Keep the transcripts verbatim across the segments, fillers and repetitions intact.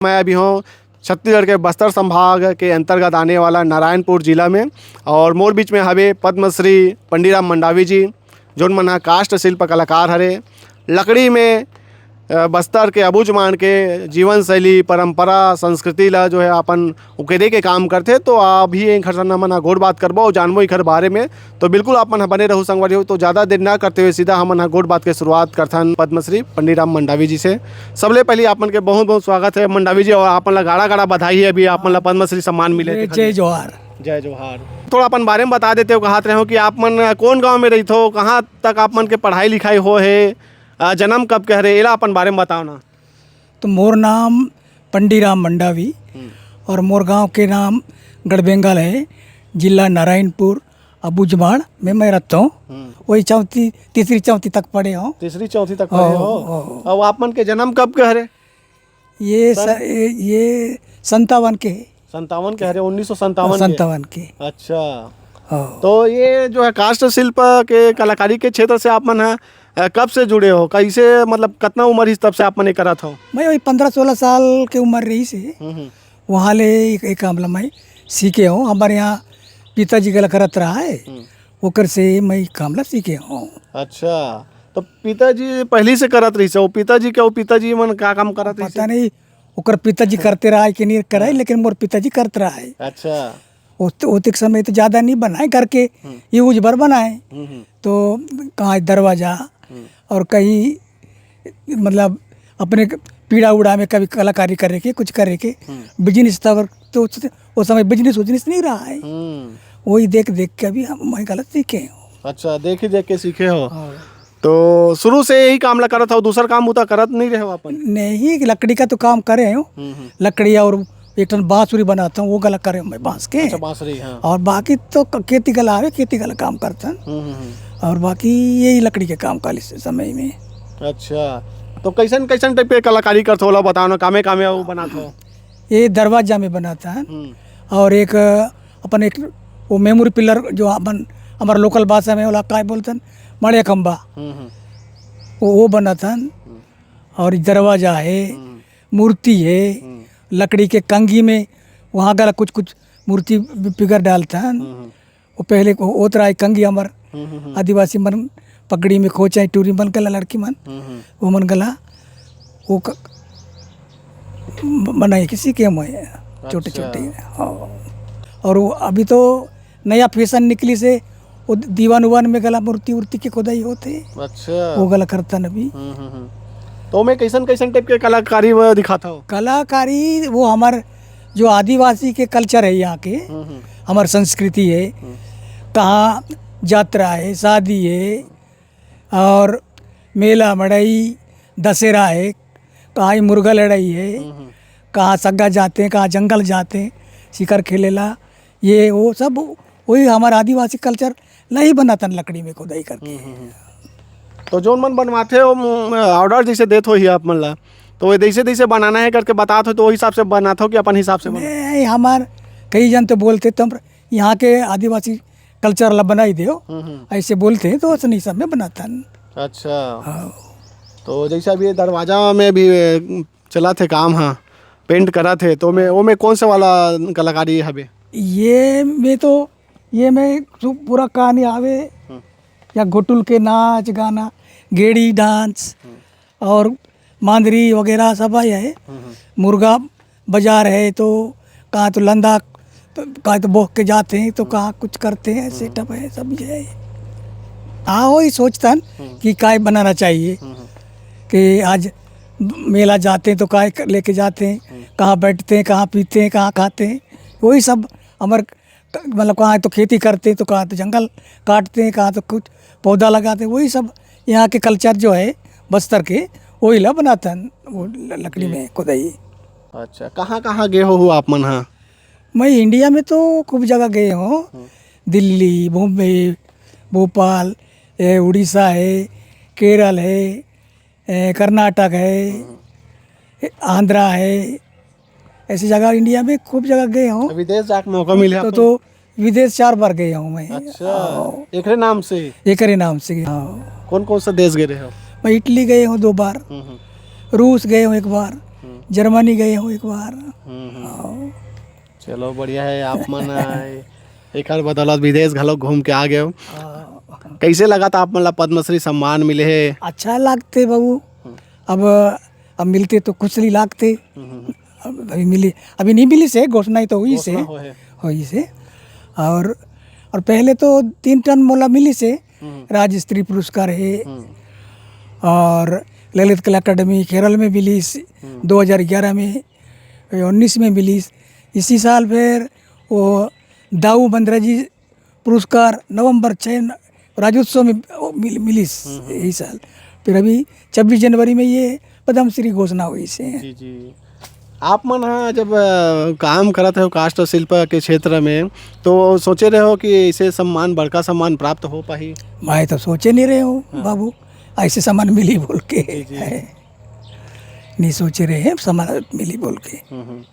मैं अभी हूँ छत्तीसगढ़ के बस्तर संभाग के अंतर्गत आने वाला नारायणपुर जिला में, और मोर बीच में हवे पद्मश्री पंडीराम मंडावी जी, जोन मन ह काष्ठ शिल्प कलाकार हरे। लकड़ी में, अ, बस्तर के अबूझमाड़ के जीवन शैली, परंपरा, संस्कृति ला जो है अपन उकेरे के काम करथे। तो अभी एक घटना मन ह गोठ बात करबो अउ जानबो एखर बारे में। तो बिल्कुल आप मन ह बने रहू संगवारी हो। तो ज़्यादा देर ना करते हुए सीधा हमन ह गोठ बात के शुरुआत करथन पद्मश्री पंडीराम मंडावी जी से। सबले पहले आप मन के बहुत बहुत स्वागत है मंडावी जी, और आप मन ला गाड़ा गाड़ा बधाई है अभी आप मन ला पद्मश्री सम्मान मिले जय, तेखर जय लिए। जोहार। जय जोहार। थोड़ा अपन बारे में बता देते हो, कहत रहे हो कि आप मन कौन गांव में रहिथो, कहाँ तक आप मन के पढ़ाई लिखाई हो है, अ, जन्म कब के हरे, एला अपन बारे में बताओ ना। तो मोर नाम पंडीराम मंडावी हम्म। और मोर गांव के नाम गढ़बेंगल है, जिला नारायणपुर, अबूझमाड़ में मैं रहता हूँ। हम्म। वही चौथी, तीसरी चौथी तक पढ़े हूँ। तीसरी चौथी तक पढ़े हो, हो। हो। अब आप मन के जन्म कब के हरे? ये स-, सन? ये, ये संतावन के है। संतावन के हरे, उन्नीस सौ संतावन के? संतावन के। अच्छा। हाँ। तो ये जो है काष्ठ शिल्प के कलाकारी के क्षेत्र से आप मन है, अ, कब से जुड़े हो? कैसे, मतलब, कितना उम्र हिस तब से आप मन ये करत हो? मैं वही पन्द्रह सोलह साल के उम्र रहिस हे। हम्म, हम्म। वहाँ ले एक, एक काम ला मैं सीखे हूँ। हमारे यहाँ पिताजी गला करत रहा है, हम्म। ओकर से मैं काम ला सीखे हूँ। अच्छा, तो पिताजी पहले से करत रहिस हे? वो पिताजी के, वो पिताजी मन का काम करत रहिस हे? पता नहीं, ओकर पिताजी करते रहा है कि नहीं करे, हाँ। लेकिन मोर पिताजी करत रहा है। अच्छा। ओत-, ओतेक समय तो ज़्यादा नहीं बनाए, घर के हम्म। यूज भर बनाए। हम्म, हम्म। तो कहाँ दरवाजा हम्म। और कहीं, मतलब, अपने क-, पीड़ा उड़ा में कभी कलाकारी करे के, कुछ करे के, हम्म। बिजनेस था, तो उस, उस समय बिजनेस उजनेस नहीं रहा है। हम्म। वही देख देख के अभी हम, मैं गलत सीखे हैं। अच्छा, देख ही देख के सीखे हो। हाँ। तो शुरू से यही काम ला करत हो, दूसर काम बुता करत नहीं रहे हो अपन? नहीं, लकड़ी का तो काम करे हूँ। हम्म, हम्म। लकड़ी और एक ठन बांसुरी बनाता हूँ, वो गला करे हूँ मैं बांस के। अच्छा, बांसुरी, हाँ। और बाकी तो क-, खेती गला आवे, खेती गला काम करता हूँ। हम्म, हम्म, हम्म। और बाकी यही लकड़ी के काम काली से समय में। अच्छा, तो कैसन कैसन टाइप के कलाकारी करत हो, ओला बताओ ना, कामे कामे वो बनात हो? ये दरवाजा में बनाता है। हम्म। और एक, अपन एक वो मेमोरी पिलर जो अपन हमारे लोकल भाषा में ओला काय बोलते हैं, मड़े खंबा, हम्म, हम्म। वो, वो बनाता है। हम्म। और दरवाजा है, हम्म। मूर्ति है, हम्म। लकड़ी के कंगी में वहाँ गला कुछ कुछ मूर्ति फिगर डालता है। हम्म, हम्म। वो पहले को होत रहा है कंगी हमर हम्म, हम्म, हम्म। आदिवासी मन पगड़ी में खोचे, टूरी मन गला, लड़की मन, हम्म, हम्म। वो मन गला, वो क-, ब-, बनाए के सीखे मैं, छोटे अच्छा। छोटे, हाँ। और वो अभी तो नया फैशन निकली से, वो दीवान उवान में गला मूर्ति उर्ति के खुदाई होते, अच्छा। वो गला करता न भी। हम्म, हम्म, हम्म। तो मैं कैसन कैसन टाइप के कलाकारी वो दिखाता हूँ? कलाकारी वो हमार जो आदिवासी के कल्चर है यहाँ के, हम्म, हम्म। हमार संस्कृति है, हम्म। कहाँ जात्रा है, शादी है, और मेला मड़ई, दशहरा है, कहाँ ही मुर्गा लड़ाई है, हम्म, हम्म। कहाँ सग्गा जाते हैं, कहाँ जंगल जाते हैं, शिकार खेलेला, ये वो सब वही हमार आदिवासी कल्चर ला ही बनातन लकड़ी में खुदाई करके। हम्म, हम्म, हम्म। तो जोन मन बनवाथे, वो, म, ऑर्डर जैसे देत होही आप मन ला, तो वो जैसे जैसे बनाना है करके बतात हो, तो वो हिसाब से बनात हो कि अपन हिसाब से बना? नहीं, हमार कई जन तो बोलते, "तुम यहाँ के आदिवासी कल्चर ला बनाई दो।" हम्म, हम्म। ऐसे बोलते हैं, तो वैसे नहीं सब में बनातन। अच्छा। हाँ। तो जैसे अभी ये दरवाजा में भी, ए, चलत हे काम, हाँ, पेंट करत हे, तो मैं, वो में कौन से वाला कलाकारी हवे? ये में तो, ये में सु-, पूरा कहानी आवे, हम्म। या घोटुल के नाच गाना, गेड़ी डांस, हम्म। और मांदरी वगैरह सब आए है। हम्म, हम्म। मुर्गा बाजार है, तो कहाँ तो लंदा, तो कहाँ तो बोह के जाते हैं, तो हम्म। कहाँ कुछ करते हैं, हम्म। सेटअप है, सब ये है। हाँ, वही सोचतन हम्म। कि काय बनाना चाहिए, हम्म, हम्म। कि आज मेला जाते हैं तो काय कर-, लेके जाते हैं, हम्म। कहाँ बैठते हैं, कहाँ पीते हैं, कहाँ खाते हैं, वही सब हमारे क-, मतलब, कहाँ तो खेती करते हैं, तो कहाँ तो जंगल काटते हैं, कहाँ तो कुछ पौधा लगाते हैं, वही सब यहाँ के कल्चर जो है बस्तर के, वही ला बनाता है वो ल-, लकड़ी जी। में खुदाई। अच्छा, कहाँ कहाँ गए हो आप मन, हाँ? मैं इंडिया में तो खूब जगह गए हूँ, हम्म। दिल्ली, बॉम्बे, भोपाल, ए, उड़ीसा है, केरल है, ए, कर्नाटक है, हम्म। ए, आंध्रा है, ऐसी जगह इंडिया में खूब जगह गए हूँ। विदेश जाके मौका मिले तो, आपको? तो विदेश चार बार गए हूँ मैं। अच्छा, हाँ। एकरे नाम से? एकरे नाम से, हाँ। कौन कौन सा देश गए रहे हो? मैं इटली गए हूँ दो बार, हम्म, हम्म। रूस गए हूँ एक बार, हम्म। जर्मनी गए हूँ एक बार। हम्म, हम्म। हाँ। चलो, बढ़िया है, आप मन, आ, एकर बदौलत विदेश घलो घूम के आ गए हो। हाँ। कैसे लगा था आप मन ला पद्मश्री सम्मान मिले है? अच्छा लागते बाबू। हम्म। अब, अब मिलते तो कुछ नहीं लागते। हम्म, हम्म। अब अभी मिली, अभी नहीं मिली से, घोषणा ही तो हुई से, घोषणा हो है। हुई से। और, और पहले तो तीन ठन मोला मिली से, हम्म। राज्य स्तरीय पुरस्कार है। हम्म। और ललित कला अकादमी केरल में मिली से, हम्म। दो हज़ार ग्यारह में, उन्नीस में मिली। इसी साल फिर वो दाऊ मंदराजी पुरस्कार नवंबर छः न-, राज्योत्सव में वो मिल-, मिलिस हम्म, हम्म। यही साल। फिर अभी छब्बीस जनवरी में ये पद्मश्री घोषणा हुई से। जी, जी। आप मन ह जब, अ, काम करत हो काष्ठ शिल्प के क्षेत्र में, तो सोचे रहे हो कि ऐसे सम्मान, बड़का सम्मान प्राप्त हो पाही? मैं तो सोचे नहीं रहे हूँ, हाँ। बाबू, ऐसे सम्मान मिली बोल के। जी, जी। नहीं सोचे रहे हैं सम्मान मिली बोल के। हम्म, हम्म।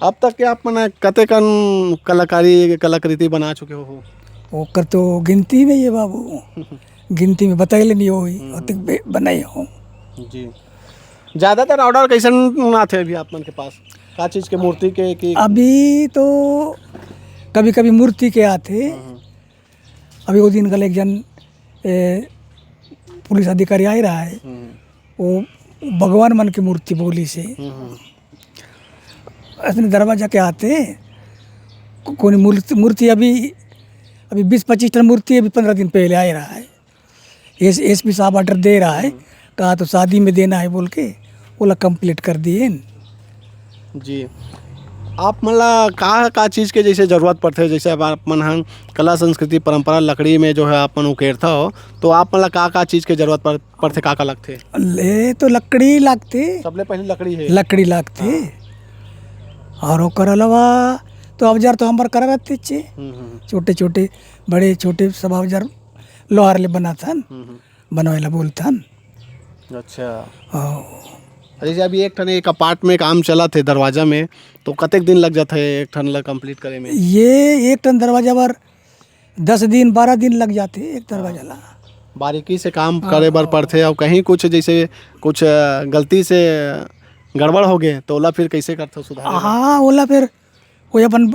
अब तक के आप मन कतेकन कलाकारी, कलाकृति बना चुके हो? ओकर तो गिनती नहीं है बाबू, गिनती में बताइले नहीं होई, हम्म। ओतेक बे-, बनाई हूँ। जी। ज्यादातर order कैसन आथे अभी आप मन के पास? का चीज के मूर्ति के कि अभी तो कभी-कभी मूर्ति के आथे। हम्म। अभी वो दिन कल एक जन, ए, पुलिस अधिकारी आए रहा है, हम्म। वो भगवान मन की मूर्ति बोली से। हम्म, हम्म। ऐसने दरवाजा के आते, को-, कोनी मूर्ति, मूर्ति अभी, अभी बीस पच्चीस टन मूर्ति अभी पन्द्रह दिन पहले आए रहा है। एस, एसपी साहब order दे रहा है, हम्म। कहा तो शादी में देना है बोल के, ओला complete कर दिए। जी। आप मन ला का, का चीज के जैसे जरूरत पड़थे, जैसे अब आप मन ह कला संस्कृति परंपरा लकड़ी में जो है आप मन उकेरथा हो, तो आप मन ला का, का चीज के जरूरत पड़-, पड़थे, का, का लगथे? ले तो लकड़ी लागथे। सबले पहले लकड़ी है। लकड़ी लागथे। हाँ। और ओकर अलावा तो औजार तो हमर करा रहते छे। हम्म, हम्म। छोटे, छोटे, बड़े, छोटे सब औजार लोहार ले बनाथन। हम्म, हम्म। बनवाए ला बोलथन। अच्छा। हाँ। जैसे अभी एक ठन एक अपार्ट में काम चलत हे दरवाजा में, तो कतेक दिन लग जाथे एक ठन ला complete करे में? ये एक ठन दरवाजा बर दस दिन, बारह दिन लग जाथे एक दरवाजा ला। बारीकी से काम हाँ। करे बर पड़थे, अउ कहीं कुछ जैसे कुछ, अ, गलती से गड़बड़ हो गए, तो ओला फिर कैसे करथो सुधारे बर? हाँ, ओला फिर वो अपन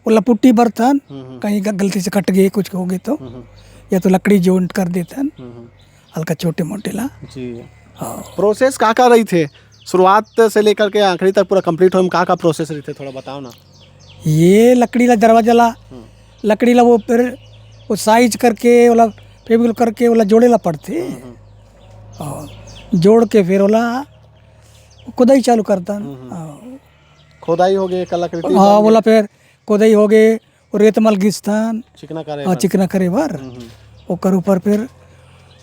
ओला पुट्टी बरथन, हम्म, हम्म। कहीं ग-, गलती से कट गए, कुछ हो गए तो, हम्म, हम्म। या तो लकड़ी joint कर देथन, हम्म, हम्म। हल्का छोटे मोटे ला। जी। हाँ। Process का का रहिथे? शुरुआत से लेकर के आखिरी तक पूरा complete होए में का का process रहिथे, थोड़ा बताओ ना। ये लकड़ी ला, दरवाजा ला, हम्म। लकड़ी ला वो फिर वो size करके, ओला फेविकोल करके, ओला जोड़े ला पड़थे। हम्म, हम्म। और जोड़ के फिर ओला खुदाई चालू करथन। हम्म, हम्म। हाँ। खुदाई हो गए, कलाकृति हाँ, बन गए। ओला फिर खुदाई हो गए, वो रेत मल घिसथन। चिकना करे हाँ, बर। चिकना करे बर। हम्म, हम्म। ओकर ऊपर फिर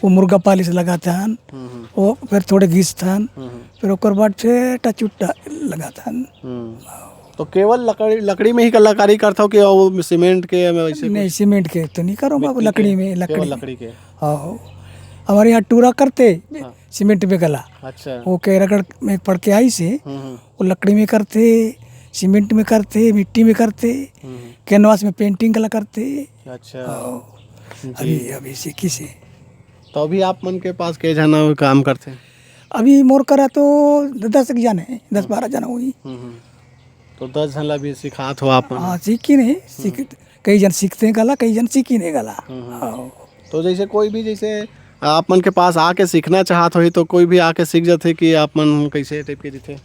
वो मुर्गा पालिश लगाथन। हम्म, हम्म। वो फिर थोड़े घिसथन। हम्म, हम्म। फिर ओकर बाद फिर टचुट्टा लगाथन। हम्म। तो केवल लकड़ी, लकड़ी में ही कलाकारी करथो कि वो सीमेंट के, वैसे नहीं, कुछ? सीमेंट के तो नहीं करो बाबू, मिट्टी के, लकड़ी में, केवल लकड़ी। लकड़ी के। हाँ, हमारे यहाँ टूरा करते, हाँ। सीमेंट में गला। अच्छा। वो कैरागढ़ में पढ़ के आई से, हम्म, हम्म। वो लकड़ी में करथे, सीमेंट में करथे, मिट्टी में करथे, हम्म। कैनवास में पेंटिंग कला करथे। अच्छा। हाँ। जी। अभी, अभी सीखी से। तो अभी आप मन के पास के झन काम करथे? अभी मोर करा तो दस एक झन हे, दस हम्म। बारह झन होही। हम्म, हम्म। तो दस झन ला भी सिखात हो आप मन? हाँ, सीखी नहीं, सीख, हम्म। कई झन सीखथे कला, कई झन सीखी नहीं कला। हम्म, हम्म। हाँ। तो जैसे कोई भी, जैसे आप मन के पास आके सीखना चाहत होही, तो कोई भी आके सीख जाथे कि आप मन कैसे type के दिथे?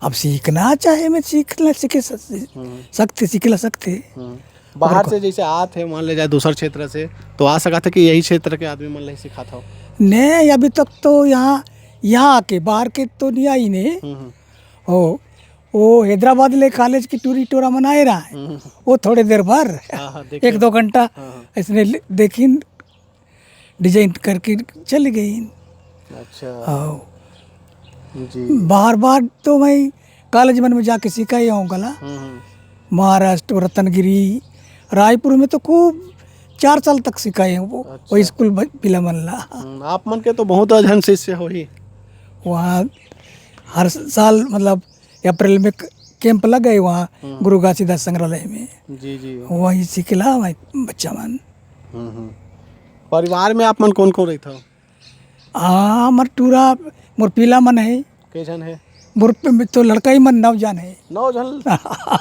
अब सीखना चाहे में सीख ले, सीखे स-, हम्म। सकथे, सीख ला सकथे। हम्म। बाहर ओकर से जैसे आत हे, मान ले जाए दूसर क्षेत्र से, तो आ सकत हे कि यही क्षेत्र के आदमी मन ला ही सिखात हो? नहीं, अभी तक तो यहाँ, यहाँ आके, बाहर के तो नहीं आई ने। हम्म, हम्म। हो, वो हैदराबाद ले कॉलेज की टूरी टोरा मन आए रहा है। हम्म। वो थोड़े देर भर, हाँ, हाँ, देखे। एक दो घंटा हाँ, हाँ। इसने ले-, देखिन, design करके चली गई। अच्छा। हाँ। जी। बाहर, बाहर तो मैं कॉलेज मन में जाके सिखाई हूँ कला। हम्म, हम्म। महाराष्ट्र, रतनगिरी, रायपुर में तो खूब चार साल तक सिखाए हूँ वो, अच्छा। वो स्कूल ब-, पिला मन ला। हम्म, आप मन के तो बहुत झन शिष्य होही। वहाँ हर साल, मतलब, अप्रैल में क-, कैंप लग गए वहाँ हम्म। गुरु घासीदास संग्रहालय में। जी, जी। वहीं सीखला वहीं बच्चा मन। हम्म, हम्म। परिवार में आप मन कौन कौन रहिथव? हाँ, हमर टूरा, मोर पीला मन है। के झन है? ग्रुप में तो लड़का ही मन नौ जन है। नौ जन?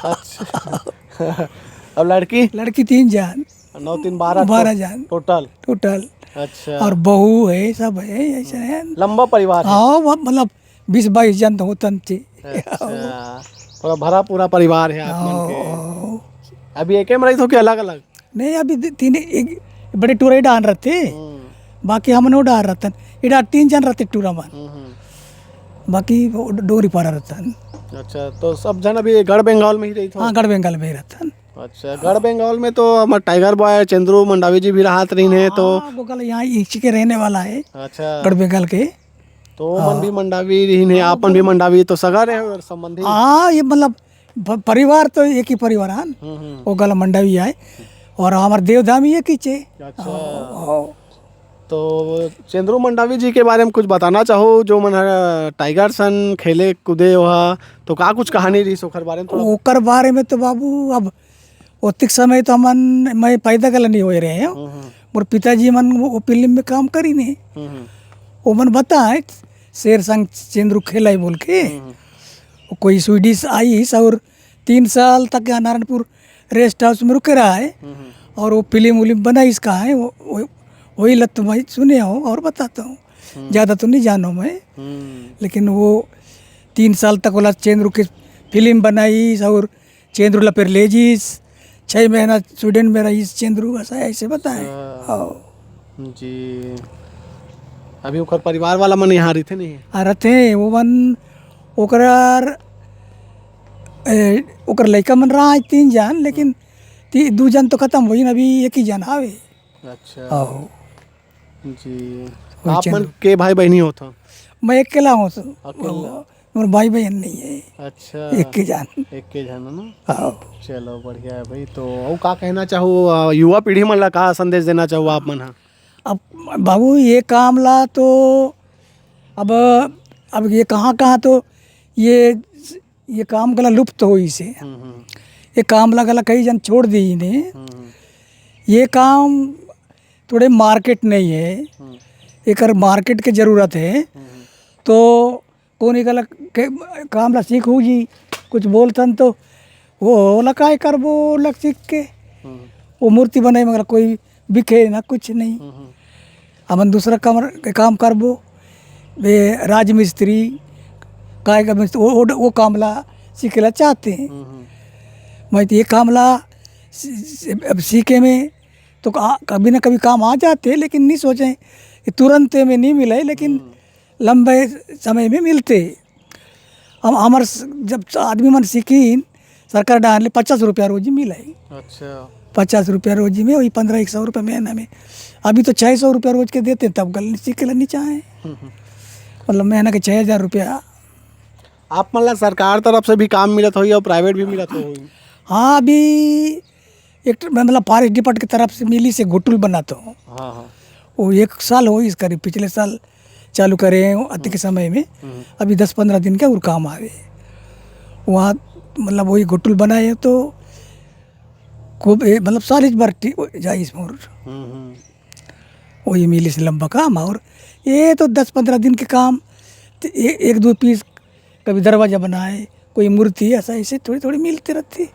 अच्छा। और लड़की? लड़की तीन जन। नौ तीन बारह, बारह जन। टोटल? टोटल। अच्छा। और बहू है, सब है, ऐसे है। लंबा परिवार है? हाँ, वो मतलब बीस बाईस जन तो होतन थे। अच्छा, पूरा भरा पूरा परिवार है आप मन के। हाँ। अभी एके में रहिथो कि अलग-अलग? नहीं, अभी दि-, तीन, एक बड़े टूरा डाहर रहिथे, हम्म। बाकी हमन ओ डाहर रहिथन। ए डाहर तीन जन रहिथे टूरा मन। हम्म, हम्म। बाकी वो डोंगरी पारा रहिथन। अच्छा, तो सब जन अभी गढ़ बेंगाल में ही रहिथो? हाँ, गढ़ बेंगाल में ही रहिथन। अच्छा, गढ़ बेंगाल में तो हमर टाइगर बॉय चंद्रू मंडावी जी भी रहत रहिन हे, तो हाँ, वो कल यहाँ इसी के रहने वाला है। अच्छा। गढ़ बेंगाल के। तो वो मन भी मंडावी रहिन हे, हाँ, आप मन भी मंडावी, तो सगा रहे हो संबंधी? हाँ, ये मतलब प-, परिवार तो एक ही परिवार है ना। हम्म, हम्म। वो गल मंडावी आए और हमारे देवधाम ही एक ही चे। अच्छा। हाँ, हाँ। तो चंद्रू मंडावी जी के बारे में कुछ बताना चाहो, जो मन ह टाइगर सन खेले कूदे ओहा, तो का कुछ कहानी रहिस ओकर बारे में थोड़ा? ओकर बारे में तो बाबू, अब ओतिक समय तो हमन, मैं पैदा घला नहीं होए रहे हो। हम्म, हम्म। मोर पिताजी मन वो, वो फिल्म में काम करिन हे। हम्म, हम्म। वो मन बताए, शेर संग चंद्रू खेला है बोल के। हम्म, हम्म। वो कोई स्वीडिश आइस और तीन साल तक यहाँ नारायणपुर रेस्ट हाउस में रुके रहा है। हम्म, हम्म। और वो फिल्म उलिम बनाइस का है, वो, वो, वही लत मैं सुने हो और बताता हूँ। हम्म। ज़्यादा तो नहीं जानो मैं। हम्म। लेकिन वो तीन साल तक वाला चंद्रू के फिल्म बनाइस और चंद्रू ला फिर ले जीस, छः महीना स्वीडन में रहिस चंद्रू, ऐसा ऐसे बताए। अच्छा। हाँ। जी। अभी ओकर परिवार वाला मन यहाँ रहिथे नहीं? हाँ, रहिथे। वो मन, ओकर, ए, ओकर लइका मन रहा तीन जन, लेकिन ती-, दू जन तो खतम होइन, अभी एक ही जन हावे। अच्छा। हाँ। जी। वही आप मन चंद्रू। के भाई बहिनी होथो? मैं अकेला हूँ। अकेला? मोर भाई बहन नहीं है। अच्छा। एक के जान। एक के जान है ना? हाँ। चलो, बढ़िया है भाई। तो अउ का कहना चाहो, अ, युवा पीढ़ी मन ला का संदेश देना चाहो आप मन हा? अब बाबू, ये काम ला तो अब, अब ये कहाँ, कहाँ तो ये, ये काम गला लुप्त होइस हे। हम्म, हम्म। ये काम ला गला कई जन छोड़ दीन हे। हम्म, हम्म। ये काम थोड़े मार्केट नहीं है, हम्म। एकर मार्केट के जरूरत है। हम्म। तो कोन एकर ला के, काम ला सीखहू जी, कुछ बोलथन तो वो ओला काय करबो, ओला सीख के। हम्म। वो मूर्ति बनाई मगर कोई बिके ना, कुछ नहीं। हम्म, हम्म। हमन दूसरा काम, काम करबो, वे राजमिस्त्री, काय का मिस्त्री, वो, वो, वो काम ला सीखे ला चाहते हैं। हम्म, हम्म। मैं तो ये काम ला सी-, सी-, अब सीखे में तो का-, कभी ना कभी काम आ जाते, लेकिन नहीं सोचे कि तुरंत में नहीं मिले, लेकिन हम्म। लंबे समय में मिलते। हम, हमर स-, जब आदमी मन सीखिन, सरकार डाहर ले पचास रुपया रोजी मिले। अच्छा। पचास रुपया रोजी में वही पन्द्रह एक सौ रुपया महीना में। अभी तो छः सौ रुपया रोज के देते, तब गल सीखे ला नहीं चाहे। हम्म, हम्म। मतलब महीना के छः हजार रुपया। आप मन ला सरकार तरफ से भी काम मिलत होही और प्राइवेट भी मिलत होही? हाँ, अभी एक ठ-, मतलब फॉरेस्ट डिपार्ट की तरफ से मिलिस हे घुटुल बनात हो। हाँ, हाँ। वो एक साल होइस करीब, पिछले साल चालू करे हैं वो अति के समय में। हम्म। अभी दस पन्द्रह दिन का और काम आवे। वहाँ मतलब वही घुटुल बनाए हैं तो खूब ए, मतलब चालीस बार टी-, जाइस मोर। हम्म, हम्म। वही मिलिस लंबा काम और ये तो दस पन्द्रह दिन के काम, तो ए-, एक दो पीस, कभी दरवाजा बनाए, कोई मूर्ति, ऐसा ऐसे थोड़ी थोड़ी मिलते रहती।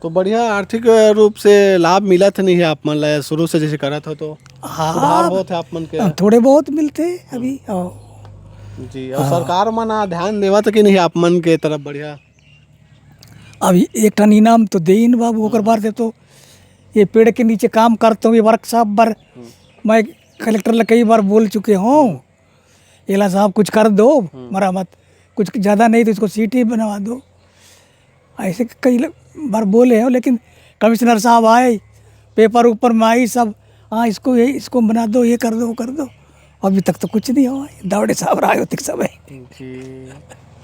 तो बढ़िया आर्थिक रूप से लाभ मिलत नहीं है आप मन ला, शुरू से जैसे करत हो तो हाँ, सुधार होत है आप मन के? हाँ, थोड़े बहुत मिलते हैं अभी। हम्म। हाँ। जी, और हाँ। सरकार मन आ ध्यान देवत कि नहीं आप मन के तरफ बढ़िया? अभी एक ठन इनाम तो देइन बाबू, ओकर हम्म। बाद से तो ये पेड़ के नीचे काम करते हुए वर्कशॉप पर हम्म। मैं कलेक्टर ला कई बार बोल चुके हूँ, हम्म। एला साहब कुछ कर दो, हम्म। मरम्मत, कुछ ज़्यादा नहीं तो इसको सीट ही बनवा दो। ऐसे कई ल-, बार बोले हो, लेकिन कमिश्नर साहब आए, पेपर ऊपर में आई सब, हाँ, इसको ये, इसको बना दो, ये कर दो, वो कर दो। अभी तक तो कुछ नहीं हुआ है। दावड़े साहब रहा होते समय। जी।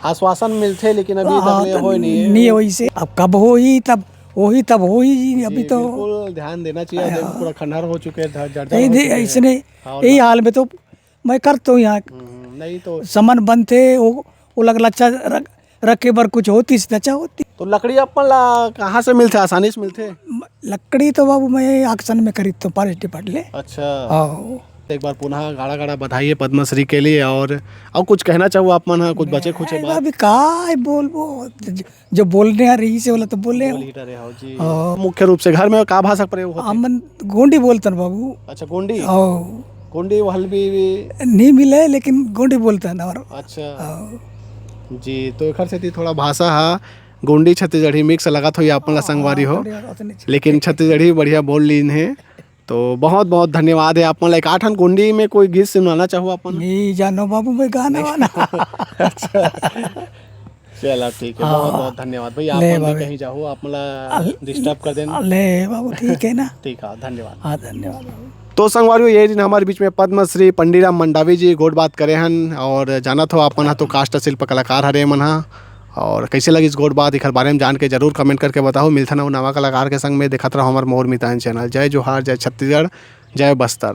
आश्वासन मिलथे, लेकिन अभी तक हाँ, ले तो होए नहीं है। नहीं होई से। अब कब होई, तब होई, तब होई जी। अभी जी, तो बिल्कुल ध्यान देना चाहिए। हाँ। अभी पूरा खंडहर हो चुके हैं, ध-, जर्जर नहीं हो दे-, चुके हैं। ऐसे नहीं। हाँ, यही ना। हाल में तो मैं करता हूँ यहाँ। हम्म, नहीं तो सामान बनते, वो, वो लग लच्छा रख, रखे बर कुछ होती से अच्छा होती। तो लकड़ी अपन ला कहाँ से मिलथे? आसानी से मिलथे? म-, लकड़ी तो बाबू मैं ऑक्शन में खरीदता हूँ, फॉरेस्ट डिपार्ट ले। अच्छा। हाँ। एक बार पुनः गाड़ा गाड़ा बधाई है पद्मश्री के लिए। और, और कुछ कहना चाहू आप मन ह, कुछ बचे खुचे बात? अभी का बोलबो, जो बोलने आ रही से बोला तो बोले। बोल ही रहे हो जी। हाँ। मुख्य रूप से घर में का भाषा प्रयोग होथे? हमन गोंडी बोलतन बाबू। अच्छा, गोंडी। हाँ। गोंडी हल्बी भी नहीं मिले, लेकिन गोंडी बोलतन। और अच्छा। हाँ। जी, तो एखर सेती थोड़ा भाषा हा गोंडी छत्तीसगढ़ी mix लगत होही आप मन ला, हाँ, संगवारी हो। थोड़ी बहुत नहीं। लेकिन छत्तीसगढ़ी बढ़िया बोल लीन हे। तो बहुत बहुत धन्यवाद है आप मन ला। एक आठन गोंडी में कोई गीत सुनाना चाहू आप मन? नहीं जानो बाबू मैं गाना वाना। अच्छा। चला ठीक है, हाँ। बहुत बहुत धन्यवाद भैया। आप ले मन भी बाबू। कहीं जाहू, आप मन ला अल-, disturb कर देन। ले बाबू, ठीक है ना? ठीक है, धन्यवाद। हाँ, धन्यवाद बाबू। तो संगवारियों, ये दिन हमारे बीच में पद्मश्री पंडीराम मंडावी जी गोठ बात करे हन। और जानत हो आप मन ह तो काष्ठ शिल्प कलाकार हरे मन ह। और कैसे लगिस गोठ बात, एखर बारे में जान के जरूर comment करके बताओ। मिलथन अउ नवा कलाकार के संग में, देखत रहो हमार मोर मितान channel। जय जोहार, जय छत्तीसगढ़, जय बस्तर।